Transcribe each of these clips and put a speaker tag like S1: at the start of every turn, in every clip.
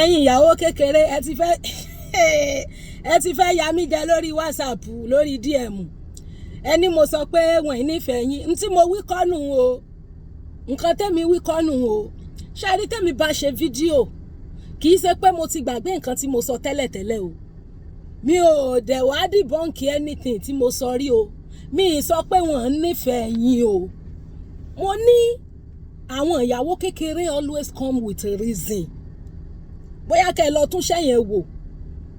S1: Ẹ̀yin ìyàwó kékeré, ẹ ti fẹ́ ya mí jẹ lórí WhatsApp, lórí DM. Ẹni mo sọ pé wọ́n ì nífẹ̀ẹ́ yín, n tí mo wí kọ́nù o. Nǹkan tẹ́mi wí kọ́nù o. Ṣé ẹ rí, tẹ́mi bá ṣe fídíò, kì í ṣe pé mo ti gbàgbé nǹkan tí mo sọ tẹ́lẹ̀tẹ́lẹ̀ o. Mi ò dẹ̀ wá debunk anything tí mo sọ rí o. Mi ì sọ pé wọ́n ń nífẹ̀ẹ́ yín o. Mo ní àwọn ìyàwó kékeré always come with a reason. Bóyá kẹ́ ẹ lọ tún ṣẹ́yẹn wò.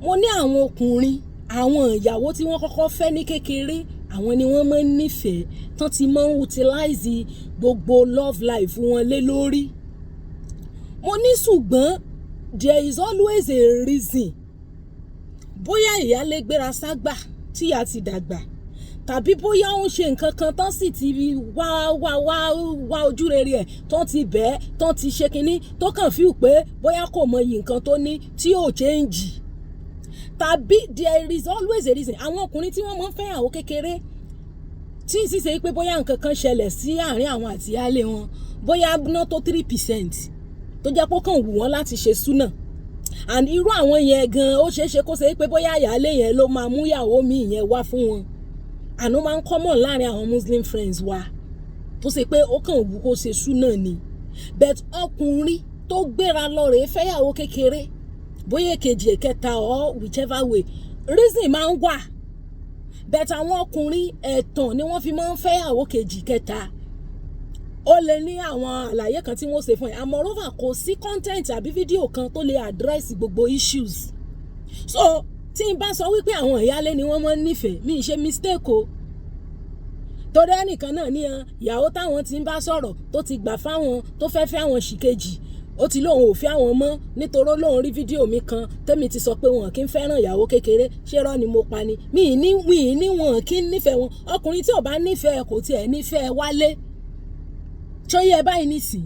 S1: Mo ní àwọn ọkùnrin, àwọn ìyàwó tí wọ́n kọ́kọ́ fẹ́ ní kékeré, àwọn ni wọ́n máa ń nífẹ̀ẹ́ tán, ti máa ń utilize gbogbo love life wọn lé lórí. Mo ní ṣùgbọ́n there is always a reason. Bóyá ìyálé gbéra ságbà tíyà ti dàgbà, tàbí bóyá ó ń ṣe nǹkan kan tán sì ti wá wá wá wá ojú rere ẹ̀, tán ti bẹ́ẹ̀, tán ti ṣe kinní, tó kàn feel pé bóyá kò mọyì nǹkan tó ní tí ò change, tàbí there is always a reason. Àwọn ọkùnrin tí wọ́n máa ń fẹ́ ìyàwó kékeré, tí ì sì ṣe pé bóyá nǹkan kan ṣẹlẹ̀ sí àárín àwọn àti ìyáálé wọn, bóyá ná tó 3% tó jẹ́ pé ó kàn wù wọ́n láti ṣe súnà. And irú àwọn yẹn gan, ó ṣeé ṣe kó ṣe pé bóyá ìyáálé yẹn ló máa mú ìyàwó mi yẹn wá fún wọn. Àná máa ń common láàrin àwọn Muslim friends wa tó ṣe pé ó kàn wù kó ṣe súnà ni. But ọkùnrin tó gbéra lọ rèé fẹ́yàwó kékeré, bóyá èkejì, èkẹta or whichever way, reason máa ń wà. But àwọn ọkùnrin, ẹ̀tàn ni wọ́n fi máa ń fẹ́yàwó kejì, kẹta. Ó lè ní àwọn àlàyé kan tí wọ́n ṣe fún ẹ. And moreover, kò sí content àbí fídíò kan tó lè address gbogbo issues. So tí n bá sọ wípé àwọn ìyálé ni wọ́n máa ń nífẹ̀ẹ́, mi ì ṣe mistake o. Torí ẹnìkan náà ní ìyàwó táwọn ti ń bá sọ̀rọ̀, tó ti gbà fáwọn, tó fẹ́ fẹ́ àwọn ṣìkejì, ó ti lóun ò fẹ́ àwọn mọ́ nítorí lóun rí fídíò mi kan tẹ́mi ti sọ pé wọn kì í fẹ́ràn ìyàwó kékeré. Ṣé rọ́ ni mo pa ni? Mi ní wọn kì í nífẹ̀ẹ́ wọn. Ọkùnrin tí ò bá nífẹ̀ẹ́, kò tiẹ̀ nífẹ̀ẹ́ wálé. Ṣóyẹ báyìí nísìn,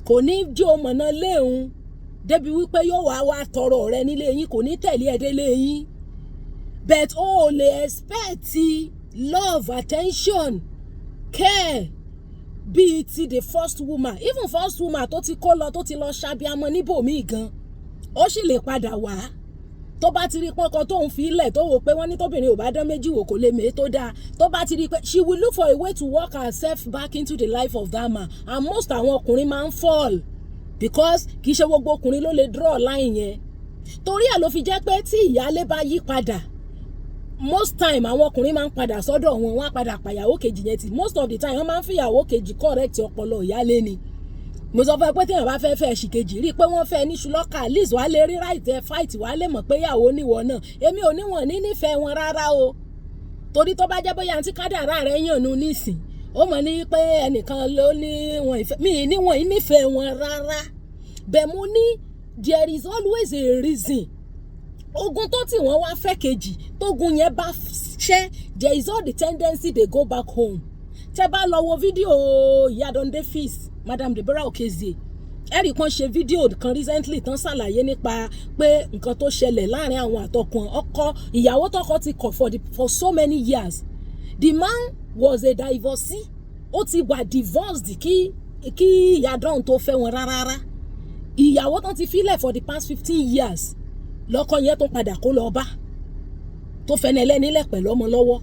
S1: kò ní jí o mọ̀nà léhun débi wípé yóò wá wá tọrọ rẹ nílé yín, kò ní tẹ̀lé ẹ délé yín. But o ò lè expect love, attention, care bíi ti the first woman. Even first woman tó ti kó lọ, tó ti lọ ṣàbíamọ níbòmíì gan, ó sì lè padà wá tó bá ti rí pọ́nkọ tó ń fi ilẹ̀, tó wò pé wọ́n ní tóbìnrin ò bá dán méjì wò, kò lè mèé tó dáa. Tó bá ti rí pé she will look for a way to work herself back into the life of that man. And most àwọn ọkùnrin máa ń fall because kì í ṣe gbogbo ọkùnrin ló lè draw line yẹn. Torí ẹ̀ ló fi jẹ́ pé tí ìyálé bá yí padà, most time àwọn ọkùnrin máa ń padà sọ́dọ̀ wọn, wọ́n á padà pàyàwó kejì yẹn tì. Most of the time, wọ́n máa ń fìyàwó kejì correct ọpọlọ ìyálé ni. Mo sọ fún ẹ pé téèyàn bá fẹ́ fẹ́ ṣì kejì, rí i pé wọ́n fẹ́ ní ṣùlọ́kà, at least wàá lè rí right ẹ fight, wàá lè mọ̀ pé ìyàwó níwọ̀ náà. Èmi ò níwọ̀n ní nífẹ̀ẹ́ wọn rárá o. Torí tó bá jẹ́ bóyá àǹtí kádàrá rẹ̀ yàn nù nísìn, ó mọ̀ ní pé ẹnìkan ló ní wọn ìfẹ́ mi ní wọn nífẹ̀ẹ́ wọn rárá. Bẹ́ẹ̀ mo ní there is always a reason. Ogun tó tì wọ́n wá fẹ́ kejì, tógun yẹn bá ṣẹ́, there is all the tendency they go back home. Tẹ́ bá lọ wo fídíò ìyá Don Davis, Madam Deborah Okezie, ẹ̀rì kan ṣe fídíò kan recently tán ṣàlàyé nípa pé nǹkan tó ṣẹlẹ̀ láàrin àwọn àtọkùn ọkọ ìyàwó tọkọ ti kọ̀ for so many years. The man was a divorcee. Ó ti wà divorced kí ìyá Don tó fẹ́ wọn rárá. Ìyàwó tán ti filẹ̀ for the past 15 years, lọ́kọ yẹn tó padà kó lọ bá, tó fẹ́ni ẹlẹ́nilẹ̀ pẹ̀lú ọmọ lọ́wọ́.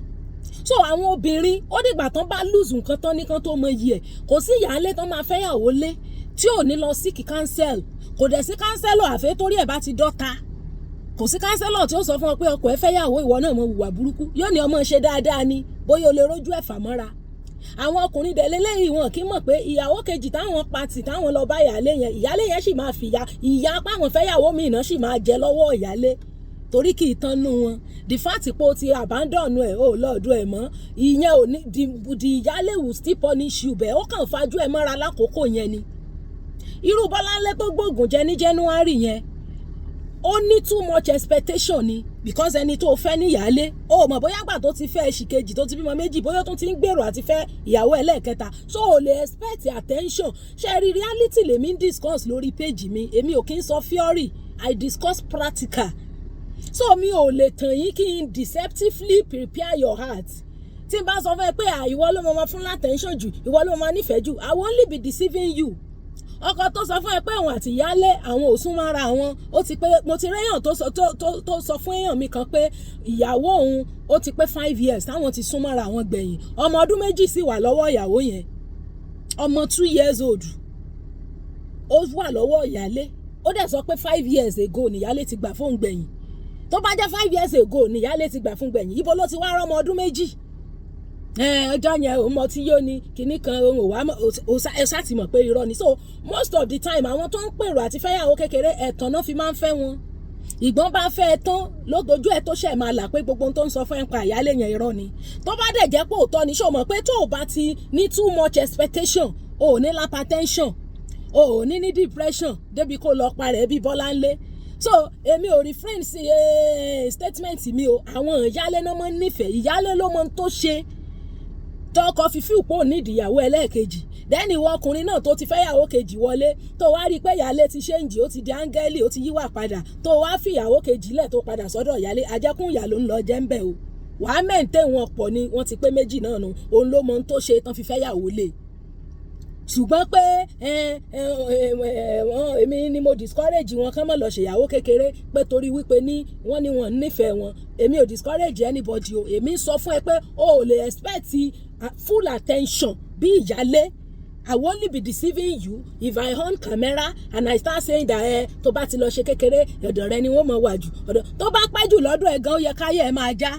S1: So àwọn obìnrin, ó dìgbà tán bá lose nǹkan tán nìkan tó mọ iyì ẹ̀. Kò sí ìyáálé tán máa fẹ́yàwó lé tí ò ní lọ seek counsel. Kò dẹ̀ sí counselor àfẹ́ torí ẹ̀ bá ti dọ́ta. Kò sí counselor tí ó sọ fún ọ pé ọkọ ẹ fẹ́yàwó, ìwọ náà mọ hùwà burúkú. Yóò ní ọmọ ṣe dáadáa ni, bóyá o lè rójú ẹ̀fà mọ́ra. Àwọn ọkùnrin dẹ̀ lélẹ́yìí, wọn kì í mọ̀ pé ìyàwó kejì táwọn pati, táwọn lọ bá ìyáálé yẹn, ìyáálé yẹn sì máa fìyà ìyá páwọn fẹ́yàwó míì náà sì máa jẹ lọ́wọ́ ìyáálé, torí kì í tán nú wọn. The fact pé o ti abandon ẹ̀, o lọ́ọ̀dún ẹ̀ mọ́, ìyẹn ò ní the ìyáálé will still punish you. Bẹ́ẹ̀ ó kàn fajú ẹ̀ mọ́ra lákòókò yẹn ni. Irú Bọ́láńlé tó gbóògùn jẹ ní January yẹn, ó ní too much expectation ni, because ẹni tó fẹ́ níyàálé, ó mọ̀ bóyá gbà tó ti fẹ́ ẹ̀ṣì kejì, tó ti bímọ méjì, bóyá ó tún ti ń gbèrò àti fẹ́ ìyàwó ẹlẹ́ẹ̀kẹta. So ò lè expect attention. Ṣe rí, reality lèmi ń discuss lórí page mi. Èmi ò kí ń sọ theory, I discuss practical. So mi ò lè tàn yín kí n deceptively prepare your heart. Tí n bá sọ fún ẹ pé ìwọ ló máa fún l'attention jù, ìwọ ló máa nífẹ̀ẹ́ jù, I will only be deceiving you. Ọkọ tó sọ fún ẹ pé òun àti ìyálé àwọn ò sún mọ́ra àwọn, ó ti pé. Mo ti réyàn tó sọ tó sọ fún èèyàn mi kan pé ìyàwó òun, ó ti pé 5 years táwọn ti sún mọ́ra àwọn gbẹ̀yìn. Ọmọ ọdún 2 sì wà lọ́wọ́ ìyàwó yẹn. Ọmọ 2 years old ó wà lọ́wọ́ ìyálé. Ó dẹ̀ sọ pé 5 years ago nìyálé ti gbà fóun gbẹ̀yìn. Tó bá jẹ́ 5 years ago nìyálé ti gbà fún gbẹ̀yìn, ibo ló ti wá rọ́mọ ọdún 2? Ọjọ́ yẹn òun mọ tí yóò ní kinní kan, òun ò wá, ẹ ṣáà ti mọ̀ pé irọ́ ni. So most of the time, àwọn tó ń pèrò àti fẹ́yàwó kékeré, ẹ̀tàn náà fi máa ń fẹ́ wọn. Ìgbọ́n bá fẹ́ ẹ tán lójojú ẹ tó ṣẹ̀ máa là pé gbogbo ohun tó ń sọ fún ẹ ń pa ìyálé yẹn, irọ́ ni. Tó bá dẹ̀ jẹ́ pé òótọ́ ni, ṣó mọ̀ pé tó o bá ti ní too much expectation, o ò ní hypertension, o ò ní ní depression débi kó lọ parẹ́ bí Bọ́láńlé? So èmi ò refrain sí statement mi o. Àwọn ìyálé náà máa ń nífẹ̀ẹ́. Ìyálé ló mọ tó ṣe tọkọ fífi pò nídìí ìyàwó ẹlẹ́ẹ̀kejì. Dẹ́ni ìwọ ọkùnrin náà tó ti fẹ́yàwó kejì wọlé, tó wá rí i pé ìyálé ti change, ó ti di áńgẹ́lì, ó ti yíwà padà, tó wá fi ìyàwó kejì lẹ̀ tó padà sọ́dọ̀ ìyálé, àjẹkùn ìyà ló ń lọ jẹ́ ń bẹ̀ o. Wàá mẹ́ǹtẹ́ wọn pọ̀ ni, wọ́n ti pé méjì náà nu. Òun ló mọ ohun tó ṣe tán fi fẹ́yàwó lé. Ṣùgbọ́n pé èmi ni mo discourage wọn kán mọ̀ lọ ṣèyàwó kékeré pé torí wípé ní wọ́n ní wọ́n nífẹ̀ẹ́ wọn, èmi ò discourage anybody o. Èmi ń sọ fún ẹ pé o ò lè expect full attention bí ìyálé. I will only be deceiving you if I on camera and I start saying that ẹ tó bá ti lọ ṣe kékeré, ọ̀dọ̀ rẹ ni wọ́n mọ̀ wà jù. Ọ̀dọ̀ tó bá pẹ́ jù lọ́dọ̀ ẹ̀ gan, ó yẹ káyé ẹ̀ máa já.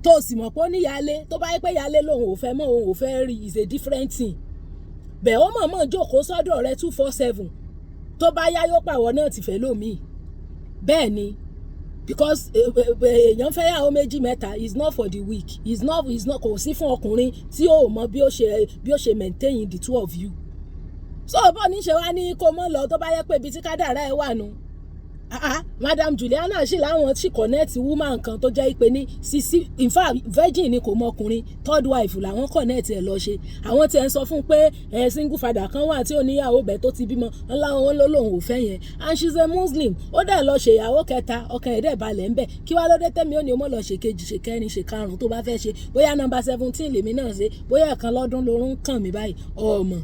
S1: Tó o sì mọ̀ pé ó ní ìyálé, tó bá yẹ pé ìyálé lòun ò fẹ́ mọ́, òun ò fẹ́ rí, is a different thing. Bẹ́ẹ̀ ó mọ̀ọ́mọ̀ jókòó sọ́dọ̀ rẹ 247, tó bá yá yóò pàwọ́ náà ti fẹ́ lómi. Bẹ́ẹ̀ ni, because èèyàn fẹ́ yàwó méjì mẹ́ta is not for the weak, is not, kò sí fún ọkùnrin tí ó mọ bí ó ṣe maintain the two of you. So bó ní ṣe wá ní kó mọ́ lọ, tó bá yẹ pé ibi tí kádàrá ẹ wà nù. Ah ah, Madam Juliana sì láwọn sì connect woman kan tó jẹ́ pé ní sisi, in fact virgin ni, kò mọ ọkùnrin, third wife làwọn connect ẹ̀ lọ ṣe. Àwọn tí ẹ̀ ń sọ fún pé ẹ̀ single father kan wà tí ò níyàwó bẹ́ẹ̀ tó ti bímọ ńlá wọn ló lòun ò fẹ́ yẹn, and she's a Muslim. Ó dẹ̀ lọ ṣe ìyàwó kẹta, ọkàn ẹ̀ dẹ̀ balẹ̀ ń bẹ̀. Kí wá lóde tẹ́mi ó ní o mọ̀ lọ ṣe kejì, ṣe kẹrin, ṣe karùn-ún tó bá fẹ́ ṣe? Bóyá number 17 lèmi náà ṣe, bóyá ẹ̀kan lọ́dún lorún kàn mí báyìí ọmọ.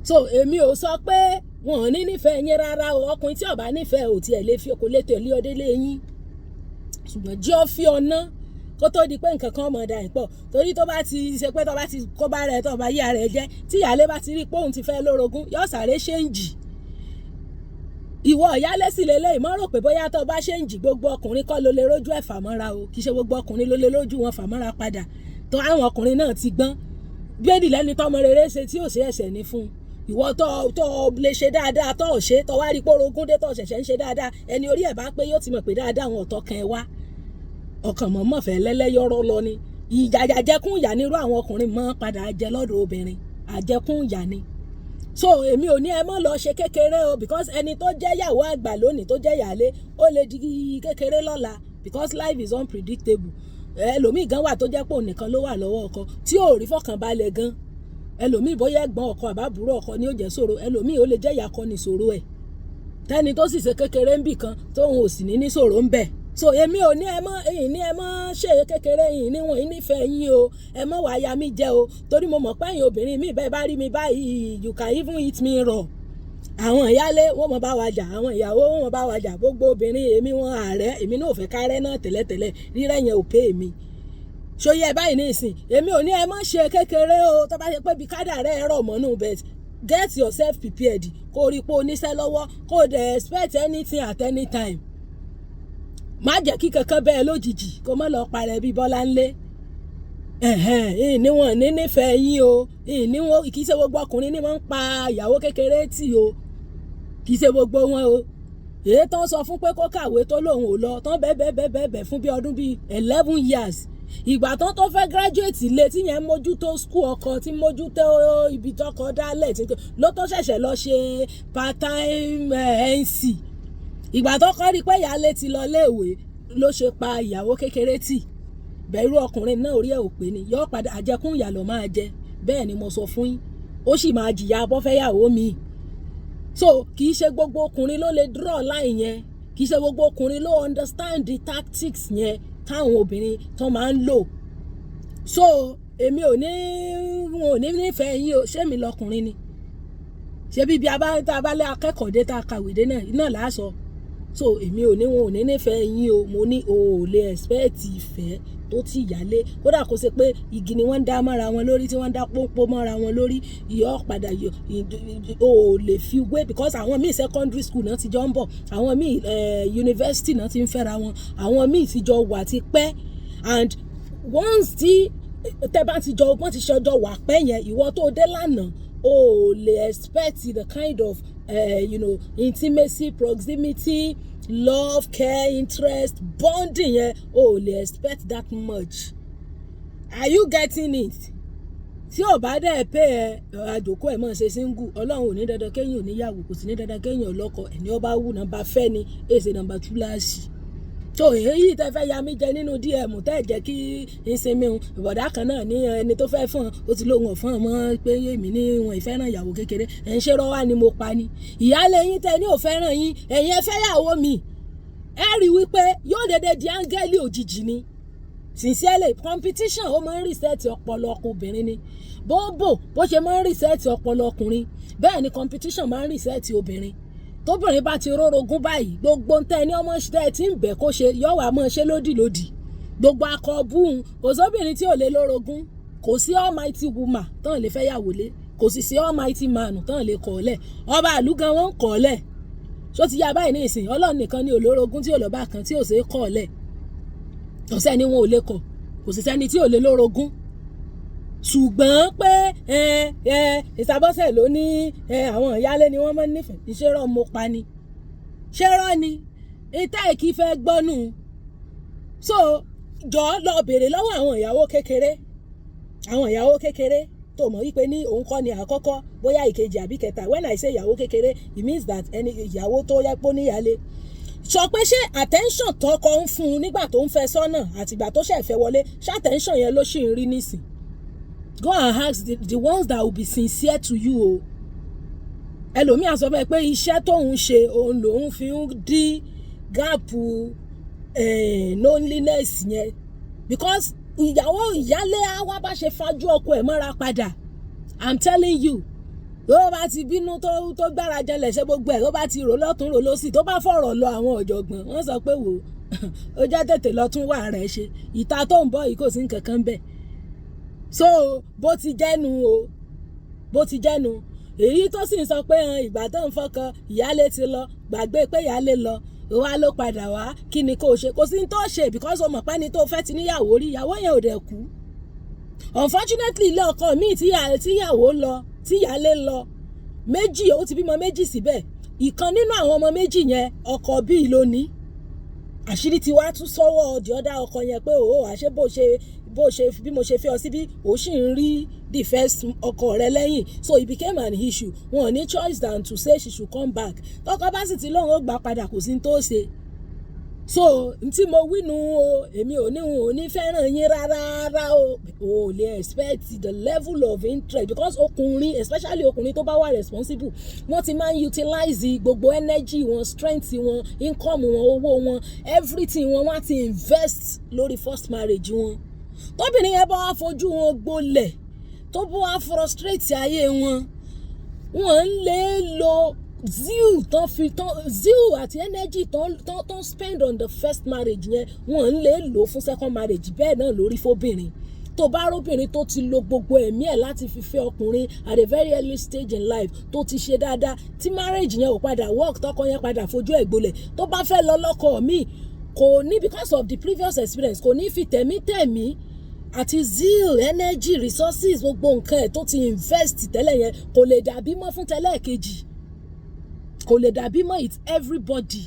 S1: So èmi ò sọ pé wọn ò ní nífẹ̀ẹ́ yín rárá o. Ọkùnrin tí ó bá nífẹ̀ẹ́ ò tiẹ̀ lè fi kò lè tẹ̀lé ọdẹ lé yín, ṣùgbọ́n jẹ́ ọ fi ọ̀nà kó tó di pé nǹkan kan mọ̀ dà yín pọ̀, torí tó bá ti ṣe pé tó bá ti kó bá rẹ̀, tó bá yí ara ẹ̀ jẹ́, tí ìyáálé bá ti rí pé òun ti fẹ́ lórogún, yóò sáré change. Ìwọ ìyálé sì lélẹ́yìí, mọ́ rò pé bóyá tó bá change, gbogbo ọkùnrin kọ́ ló lè rójú ẹ̀ fàmọ́ra o. Kì í ṣe gbogbo ọkùnrin ló lè rójú wọn fàmọ́ra padà. Tó àwọn ọkùnrin náà ti gbọ́n bíédì lẹ́ni tọ́mọ rere ṣe tí ò ṣe ẹ̀ṣẹ̀ ní fún un. Ìwọ tó lè ṣe dáadáa, tó ṣe tó wá rí pórogún dé, tó ṣẹ̀ṣẹ̀ ń ṣe dáadáa, ẹni orí ẹ̀ bá pé yóò ti mọ̀ pé dáadáa àwọn ọ̀tọ̀ kan ẹ wá ọkàn mọ̀mọ́ fẹ́ lẹ́lẹ́yọ̀rọ̀ lọ ni. Ìyà àjẹkún ìyà nírú àwọn ọkùnrin mọ́ padà jẹ lọ́dọ̀ obìnrin, àjẹkún ìyà ni. So èmi ò ní ẹ mọ́ lọ ṣe kékeré o, because ẹni tó jẹ́ ìyàwó àgbà lónìí tó jẹ́ ìyálé, ó lè di kékeré lọ́la, because life is unpredictable. Ẹlòmíì gan wà tó jẹ́ pé òun nìkan ló wà lọ́wọ́ ọkọ tí ò rí fọkànbalẹ̀ gan. Ẹlòmíì, bóyá ẹ̀gbọ́n ọkọ àbábúrò ọkọ ni ó jẹ́ ṣòro. Ẹlòmíì, ó lè jẹ́ ìyá kọ́ ni ṣòro ẹ̀, tẹ́ni tó sì ṣe kékeré ń bì kan tóun ò sì ní ní ṣòro ń bẹ̀. So èmi ò ní ẹ mọ́ èyí ní ẹ mọ́ ṣe kékeré yìí níwọ̀n yìí nífẹ̀ẹ́ yín o. Ẹ mọ́ wàá ya mí jẹ o, torí mo mọ̀ pé ẹ̀yin obìnrin mi bẹ́ẹ̀ bá rí mi báyìí, you can even eat me raw. Àwọn ìyálé wọ́n mọ̀ bá wa jà, àwọn ìyàwó wọ́n mọ̀ bá wa jà, gbogbo obìnrin èmi wọn ààrẹ. Èmi náà ò fẹ́ kárẹ́ náà tẹ́lẹ̀tẹ́lẹ̀, rírẹ́ yẹn ò pé èmi ṣòye ẹ báyìí nísìn. Èmi ò ní ẹ mọ́ ṣe kékeré o, tó bá ṣe pé bí kádà rẹ̀ rọ̀ mọ́nú, but get yourself prepared, kó rí pé o níṣẹ́ lọ́wọ́, kó o dẹ̀ expect anything at any time. Má jẹ́ kí kankan bẹ́ẹ̀ lójijì, kó má lọ parẹ́ bí Bọ́lá ńlé. Ìníwọ̀n ní nífẹ̀ẹ́ yín o. Ìníwọ̀n, kì í ṣe gbogbo ọkùnrin ní wọ́n ń pa ìyàwó kékeré tì o, kì í ṣe gbogbo wọn o. Èyí tán sọ fún pé kó kàwé tó lòun ò lọ tán, bẹ́ẹ̀ bẹ́ẹ̀ bẹ́ẹ̀ bẹ́ẹ̀ fún bí ọdún bíi 11 years. Ìgbà tán tó fẹ́ graduate lé tí yẹn mójútó school ọkọ, tí mójútó ibi tọkọ dálẹ̀, tí ló tó ṣẹ̀ṣẹ̀ lọ ṣe part time NC. Ìgbà tó kọ́ rí pé ìyáálé ti lọ léèwé ló ṣe pa ìyàwó kékeré tì. Bẹ̀rù ọkùnrin náà, orí ẹ̀ ò pé ni, yóò padà àjẹkún ìyà ló máa jẹ. Bẹ́ẹ̀ ni mo sọ fún yín, ó sì máa jìyà bọ́fẹ́yàwó mi. So kì í ṣe gbogbo ọkùnrin ló lè draw line yẹn, kì í ṣe gbogbo ọkùnrin ló understand the tactics yẹn táwọn obìnrin tó máa ń lò. So èmi ò ní, wọn ò ní nífẹ̀ẹ́ yín o. Ṣé mi lọkùnrin ni? Ṣé bíbi tá a bá lé akẹ́kọ̀ọ́ dé, tá a kàwé dé náà náà là á sọ. So èmi ò ní wọn ò ní nífẹ̀ẹ́ yín o. Mo ní o ò lè expect ìfẹ́ tó ti ìyálé, kódà kó ṣe pé igi ni wọ́n ń dá mọ́ra wọn lórí, tí wọ́n ń dá pọ́npọ́n mọ́ra wọn lórí, ìyọ́ padà yọ. O ò lè fi wé, because àwọn míì, secondary school náà ti jọ ń bọ̀, àwọn míì, university náà ti ń fẹ́ra wọn, àwọn míì ti jọ wà ti pẹ́. And once tí tẹ́ bá ti jọ, wọ́n ti ṣọjọ́ wà pẹ́ yẹn, ìwọ tó dé lánàá, o ò lè expect the kind of intimacy, proximity, love, care, interest, bonding yẹn. O ò lè expect that much. Are you getting it? Tí ò bá dẹ̀ pé ẹ àjòkó ẹ̀ mọ̀ ṣe single, Ọlọ́run ò ní dandan kéèyàn ò níyàwó, kò sì ní dandan kéèyàn ọlọ́kọ. Ẹni ọba wù náà bá fẹ́ ni èsè nàmbà túláàsì. Tó èyí tẹ́ fẹ́ ya mí jẹ nínú DM, tẹ́ ẹ̀ jẹ́ kí n sinmi o. Ìbọ̀dá kan náà ní ẹni tó fẹ́ fún ọ, ó ti lóun ọ̀fọ́n mọ́ pé èmi ní wọn ìfẹ́ràn ìyàwó kékeré. Ẹ̀ ń ṣe rọ́wá ni mo pa ni. Ìyáálé yín tẹ́ ní ò fẹ́ràn yín, ẹ̀yin ẹ fẹ́ yàwó mi, ẹ rí wípé yóò dédé di áńgẹ́lì òjijì ni. Sincerely, competition, ó máa ń reset ọpọlọ obìnrin ni. Bóbò bó ṣe máa ń reset ọpọlọ ọkùnrin, bẹ́ẹ̀ ni competition máa ń reset obìnrin. Tóbìnrin bá ti rórogún báyìí, gbogbo ń tẹ́ ní ọmọ tẹ́ ẹ ti ń bẹ̀ kó ṣe, yóò wá mọ́ ṣe lódì lódì. Gbogbo akọ búhun, kò sóbìnrin tí ò lè lórogún. Kò sí almighty woman tán lè fẹ́ yàwó lé, kò sì sí almighty man tán lè kọ̀ ọ́ lẹ̀. Ọba àlú gan wọ́n ń kọ̀ ọ́ lẹ̀. Ṣó ti yá báyìí ní ìsìn? Ọlọ́run nìkan ní olórogún tí ò lọ́ba kan tí ò ṣeé kọ̀ ọ́ lẹ̀. Kò sẹ́ni wọn ò lè kọ̀, kò sì sẹ́ni tí ò lè lórogún. Ṣùgbọ́n pé ẹ ẹ ìsàbọ̀sẹ̀ ló ní ẹ àwọn ìyáálé ni wọ́n máa ń nífẹ̀ẹ́, ìṣerọ́ mo pa ni, ṣerọ́ ni ìta ìkí fẹ́ gbọ́nù. So jọ lọ bèrè lọ́wọ́ àwọn ìyàwó kékeré, àwọn ìyàwó kékeré tó mọ̀ wípé ní òun kọ́ ni àkọ́kọ́, bóyá ìkejì àbí kẹta. When I say ìyàwó kékeré, it means that ẹni ìyàwó tó yẹ pé ó níyàlé, sọ pé ṣé attention tọkọ ń fún un nígbà tó ń fẹ́ sọ́nà àtìgbà tó ṣẹ̀ fẹ́ wọlé, ṣé attention yẹn ló ṣì ń rí nísìn? Go and ask the ones that will be sincere to you o. Ẹlòmíà sọ fún ẹ pé iṣẹ́ tóun ṣe, òun lòun fi ń dí gap loneliness yẹn, because ìyàwó ìyálé á wá bá ṣe fajú ọkọ ẹ̀ mọ́ra padà. I'm telling you, tó bá ti bínú, tó gbára jẹlẹ̀, ṣe gbogbo ẹ̀, tó bá ti rò lọ́tún rò lọ́sì, tó bá fọ̀rọ̀ lọ àwọn ọ̀jọ̀gbọ́n, wọ́n sọ pé, wò ó, jẹ́ tètè lọ tún wà rẹ̀ ṣe. Ìta tó ń bọ̀ yìí, kò sí nǹkan kan bẹ́ẹ̀. So bó ti jẹ́nu o, bó ti jẹ́nu. Èyí tó sì ń sọ pé ìgbà tó ń fọkàn ìyálé ti lọ, gbàgbé pé ìyálé lọ wá ló padà wá. Kí ni kò ṣe? Kò sí ní tó ṣe, because o mọ̀ pé ẹni tó fẹ́ ti níyàwó rí, ìyàwó yẹn ò dẹ̀ kú. Unfortunately, ilé ọkọ míì tíyàwó lọ, tíyálé lọ méjì, ó ti bímọ méjì síbẹ̀. Ìkan nínú àwọn ọmọ méjì yẹn, ọkọ bíi lónìí, àṣírí ti wá tún sọ́wọ́ the other ọkọ yẹn pé òó àṣé bó ṣe bí mo ṣe fẹ́ ọ síbí, ó sì ń rí the first ọkọ rẹ lẹ́yìn. So it became an issue. Wọn ò ní choice than to say she should come back. Tọkọ bá sì ti lóun ó gbà padà, kò sí ní tó ṣe. So n tí mo wí nu o, èmi ò ní wọn ò ní fẹ́ràn yín rárá rárá o. Ò lè expect the level of interest, because ọkùnrin, especially ọkùnrin tó bá wà responsible, wọ́n ti máa ń utilize gbogbo energy wọn, strength wọn, income wọn, owó wọn, everything wọn, wọ́n á ti invest lórí first marriage wọn. Tóbìnrin yẹn bá wá fojú wọn gbolẹ̀, tó bá wá frustrate ayé wọn, wọ́n ń lè lo zeal tán fi tán, zeal àti energy tán tán tán spend on the first marriage yẹn, wọ́n ń lè lò fún second marriage. Bẹ́ẹ̀ náà lórí fóbìnrin. Tó bá róbìnrin tó ti lo gbogbo ẹ̀mí ẹ̀ láti fi fẹ́ ọkùnrin at a very early stage in life, tó ti ṣe dáadáa, tí marriage yẹn ò padà work, tọkọ yẹn padà fojú ẹ̀ gbolẹ̀, tó bá fẹ́ lọ lọ́kọ míì, kò ní, because of the previous experience, kò ní fi tẹ̀mítẹ̀mí àti zeal, energy, resources, gbogbo nǹkan ẹ̀ tó ti invest tẹ́lẹ̀ yẹn, kò lè dàbí mọ́ fún tẹ́lẹ̀ kejì, kò lè dàbí mọ́. It's everybody.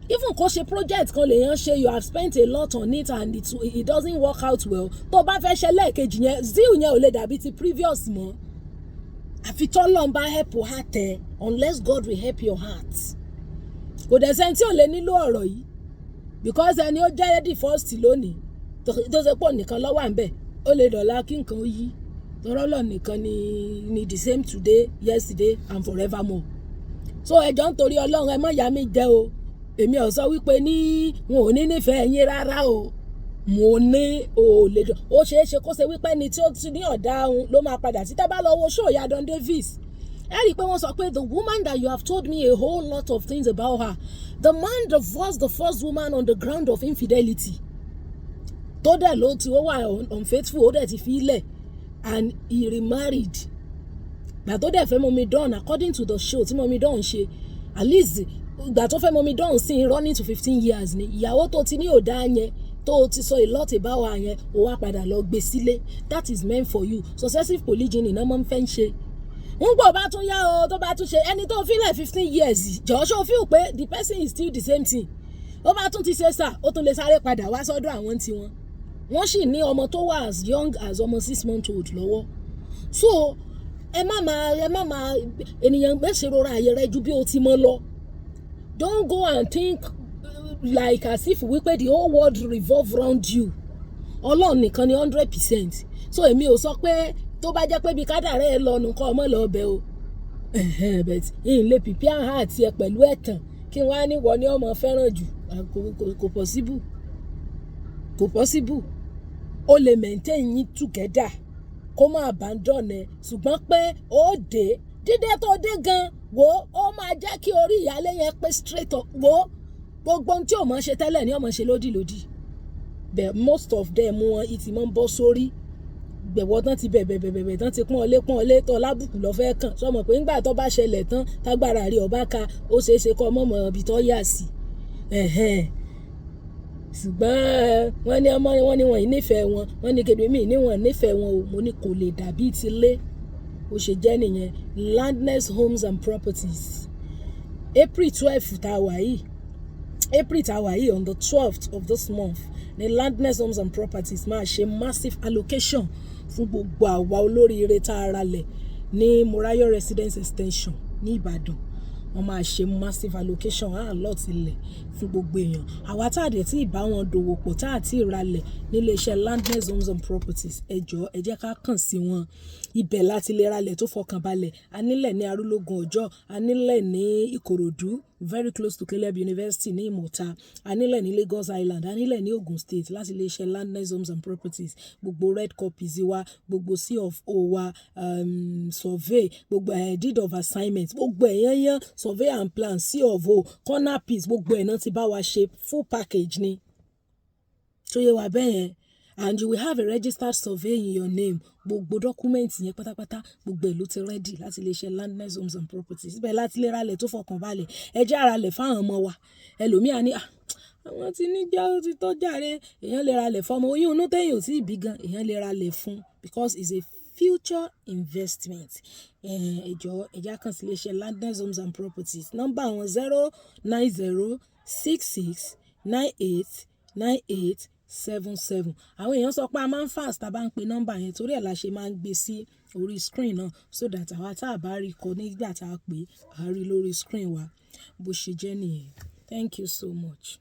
S1: Even kó ṣe project kan lèèyàn ṣe, you have spent a lot on it and it doesn't work out well, tó bá fẹ́ ṣe lẹ́ẹ̀kejì yẹn, zeal yẹn ò lè dàbí ti previous mọ́, àfi tọ́lọ́run bá help heart ẹ, unless God will help your heart. Kò dẹ̀ sẹ́ni tí ò lè nílò ọ̀rọ̀ yìí, because ẹni ó jẹ́ the first lónìí, tó ṣe pọ̀ nìkan ló wà ń bẹ̀, ó lè dọ̀la kí nǹkan ó yí. Tọ́rọ́ nìkan ni the same today, yesterday and forevermore. So ẹjọ́, nítorí Ọlọ́run, ẹ má yà mí jẹ o. Èmi ò sọ wípé ní wọn ò ní nífẹ̀ẹ́ yín rárá o. Mo ní o lè dùn. Ó ṣeé ṣe kó ṣe wípé ẹni tí ó ti ní ọ̀dà òun ló máa padà sí. Tá bá lọ wo show ìyá Don Davis, Ẹ rí i pé wọ́n sọ pé the woman that you have told me a whole lot of things about her, the man divorced the first woman on the ground of infidelity, tó dẹ̀ ló ti ó wà unfaithful, ó dẹ̀ ti fi í lẹ̀, and he remarried. Gbà tó dẹ̀ fẹ́ Mummy Dawn, according to the show tí Mummy Dawn ṣe, at least ìgbà tó fẹ́ Mummy Dawn sí, running to 15 years ni. Ìyàwó tó ti ní òdà yẹn, tó o ti sọ a lot about her yẹn, o wá padà lọ gbé sílé. That is meant for you. Successive polygyny náà máa ń fẹ́ ń ṣe. Ń gbọ́ bá tún yá o, tó bá tún ṣe ẹni tó fílẹ̀ 15 years, jọ̀ọ́, ṣó feel pé the person is still the same thing? Ó bá tún ti ṣe sà, ó tún lè sáré padà wá sọ́dọ̀ àwọn tiwọn. Wọ́n sì ní ọmọ tó wà as young as ọmọ 6 month old lọ́wọ́. So ẹ má máa ènìyàn gbèsè rọra àyè rẹ ju bí o ti mọ lọ. Don't go and think like as if wípé the whole world revolve round you. Ọlọ́run nìkan ni 100%. So èmi ò sọ pé tó bá jẹ́ pé bí kádàrá ẹ lọ nǹkan ọmọ lọ bẹ o, but n lè prepare heart ẹ pẹ̀lú ẹ̀tàn kí wọ́n á ní wọ́n ní ọmọ fẹ́ràn jù. Kò possible, kò possible. O lè maintain yín together, kó má abandon ẹ, ṣùgbọ́n pé ó dé dídé tó dé gan wo, ó máa jẹ́ kí orí ìyálé yẹn pé straight up. Wo gbogbo ohun tí ò mọ̀ ṣe tẹ́lẹ̀ ní ọmọ ṣe lódìlódì. But most of them, wọn ìtì máa ń bọ́ sórí gbẹ̀wọ́ tán, ti bẹ̀bẹ̀ bẹ̀bẹ̀ tán, ti pọ́n ọlé pọ́n ọlé tọ́ lábùkù lọ́ fẹ́ kàn sọmọ pé ńgbà tó bá ṣẹlẹ̀ tán, tágbára rí ọba ka, ó ṣeé ṣe kọ́ ọmọ mọ̀ ibi tó yà sí. Ṣùgbọ́n wọ́n ní ọmọ wọn ní wọ́n nífẹ̀ẹ́ wọn, wọ́n ní kébé míì ní wọ́n nífẹ̀ẹ́ wọn o. Mo ní kò lè dàbí tilé. Ó ṣe jẹ́ nìyẹn. Landness Homes and Properties, April 12 tá a wà yìí, April tá a wà yìí, on the 12th of this month ní Landness Homes and Properties máa ṣe massive allocation fún gbogbo àwa olóríire tá a ralẹ̀ ní Morayo Residence Extension ní Ìbàdàn. Wọ́n máa ṣe massive allocation á lot ilẹ̀ fún gbogbo èèyàn. Àwa tá a dẹ̀ tí ì bá wọn dòwò pọ̀, tá a ti ralẹ̀ nílé iṣẹ́ Landness Homes and Properties, ẹ jọ̀ọ́, ẹ jẹ́ ká kàn sí wọn. Ibẹ̀ láti lè ralẹ̀ tó fọkàn balẹ̀. A nílẹ̀ ní Arúlógún Ọjọ́, a nílẹ̀ ní Ìkòròdú, very close to Caleb University ní Ìmọ̀ta, a nílẹ̀ ní Lagos Island, a nílẹ̀ ní Ogun State láti ilé iṣẹ́ Landness Homes and Properties. Gbogbo red copies wa, gbogbo C of O wa, survey, gbogbo deed of assignment, gbogbo ẹ̀ yányán, survey and plan, C of O, corner piece, gbogbo ẹ̀ náà ti bá wa ṣe, full package ni. Tó yẹ wá bẹ́ẹ̀ yẹn, and you will have a registered survey in your name. Gbogbo document yẹn pátápátá, gbogbo ẹ̀ ló ti ready láti lè ṣe Landness Homes and Properties. Síbẹ̀ láti lè ralẹ̀ tó fọkàn balẹ̀. Ẹ jẹ́ àralẹ̀ fáwọn ọmọ wa. Ẹlòmíà ní àwọn tí ní jẹ́ ó ti tó jàre. Èèyàn lè ralẹ̀ fọmọ oyún inú téèyàn ò tí ì bí gan, èèyàn lè ralẹ̀ fún because it's a future investment. Ẹ jọ̀ọ́, ẹ jẹ́ á kàn sí iléeṣẹ́ Landness Homes and Properties. Nọ́mbà wọn, 09066989877. Àwọn èèyàn sọ pé a máa ń fast tá a bá ń pe nọ́mbà yẹn, torí ẹ̀ la ṣe máa ń gbé sí orí screen náà so that àwa tá a bá rí kọ nígbà tá a pè, a rí lórí screen wa. Bó ṣe jẹ́ nìyẹn. Thank you so much.